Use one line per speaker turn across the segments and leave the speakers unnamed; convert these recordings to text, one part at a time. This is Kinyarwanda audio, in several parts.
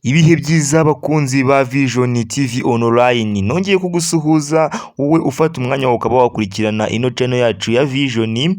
Ibihe byiza abakunzi ba Vision TV Online, nongeye kugusuhuza wowe ufata umwanya wawe ukaba wakurikirana ino channel yacu ya Vision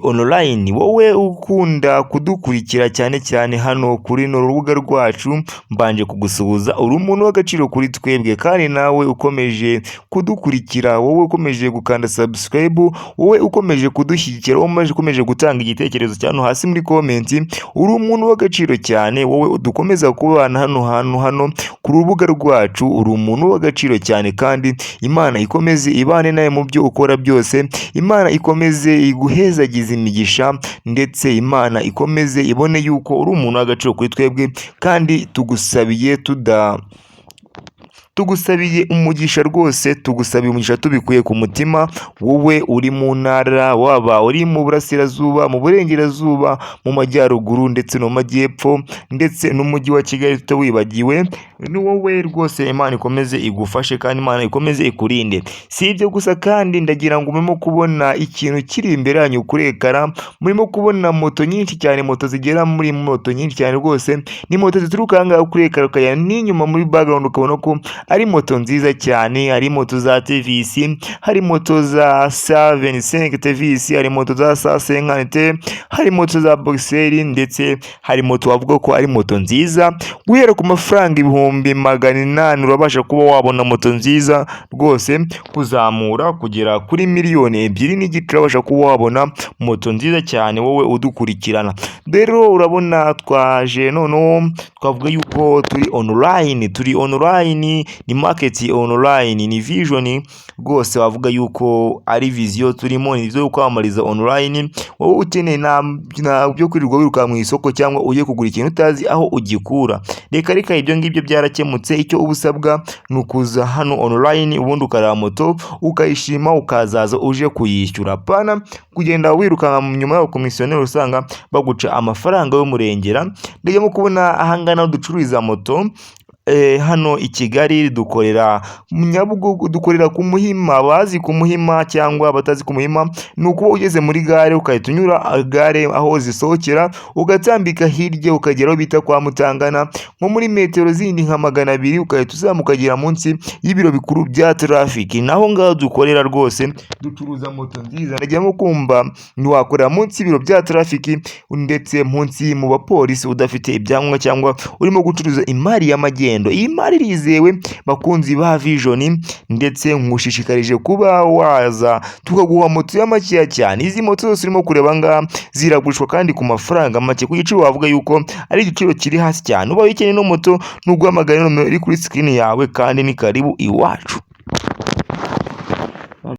Online, wowe ukunda kudukurikira cyane cyane hano kuri runo rubuga rwacu, mbanje kugusuhuza, uri umuntu w'agaciro kuri twebwe kandi nawe ukomeje kudukurikira, wowe ukomeje gukanda subscribe, wowe ukomeje kudushyigikira, wowe ukomeje gutanga igitekerezo cya hano hasi muri comment, uri umuntu w'agaciro cyane, wowe dukomeza kubana hano hantu hano ku rubuga rwacu, uri umuntu w'agaciro cyane kandi Imana ikomeze ibane nawe mu byo ukora byose, Imana ikomeze iguhezagize imigisha ndetse Imana ikomeze ibone yuko uri umuntu w'agaciro kuri twebwe kandi tugusabiye tuda tugusabiye umugisha rwose, tugusabiye umugisha tubikuye ku mutima, wowe uri mu ntara, waba uri mu burasirazuba, mu burengerazuba, mu majyaruguru ndetse no mu majyepfo ndetse n'umujyi wa Kigali tutawibagiwe, ni wowe rwose Imana ikomeze igufashe kandi Imana ikomeze ikurinde. Si ibyo gusa kandi ndagira ngo murimo kubona ikintu kiri imbere yanyu kuri écran, murimo kubona moto nyinshi cyane, moto zigera muri moto nyinshi cyane rwose, ni moto zituruka aha ngaha kuri écran ukajya n'inyuma muri background ukabona ko ari moto nziza cyane, hari moto za TVS, hari moto za 75 TVS, hari moto za 150, hari moto za Boxer ndetse hari moto wavuga ko ari moto nziza, guhera ku mafaranga 800,000 urabasha kuba wabona moto nziza rwose, kuzamura kugera kuri miliyoni 2.5 urabasha kuba wabona moto nziza cyane wowe udukurikirana. Rero urabona twaje noneho twavuga yuko turi online, turi online, ni market online, ni Vision rwose wavuga yuko ari vision turimo, ni ibyo kwamamariza online, wowe ukeneye nta byo kwirirwa wiruka mu isoko cyangwa ugiye kugura ikintu utazi aho ugikura. Reka reka, ibyo ngibyo byarakemutse, icyo uba usabwa ni ukuza hano online ubundi ukareba moto ukayishima ukazaza uje kuyishyura, apana kugenda wirukanka nyuma y'abakomisiyoneri usanga baguca amafaranga y'umurengera. Ndimo kubona ahangana aho ducururiza moto hano i Kigali dukorera Nyabugogo, dukorera ku Muhima, abazi ku Muhima cyangwa abatazi ku Muhima ni ukuba ugeze muri gare ugahita unyura gare aho zisohokera ugatambika hirya ukagera aho bita kwa Mutangana, nko muri metero zindi nka 200 ugahita uzamuka ukagera munsi y'ibiro bikuru bya traffic, naho ngaho dukorera rwose ducuruza moto nziza. Ndajyamo kumva ntiwakorera munsi y'ibiro bya traffic ndetse munsi mu bapolisi udafite ibyangombwa cyangwa urimo gucuruza imari y'amagendo. Iyi mari irizewe bakunzi ba Vision, ndetse nkushishikarije kuba waza tukaguha moto ya makeya cyane. Izi moto zose urimo kureba ngaha ziragurishwa kandi ku mafaranga make, ku giciro wavuga yuko ari igiciro kiri hasi cyane. Ubaye ukeneye ino moto nuguhamagara nomero iri kuri screen yawe kandi ni karibu iwacu.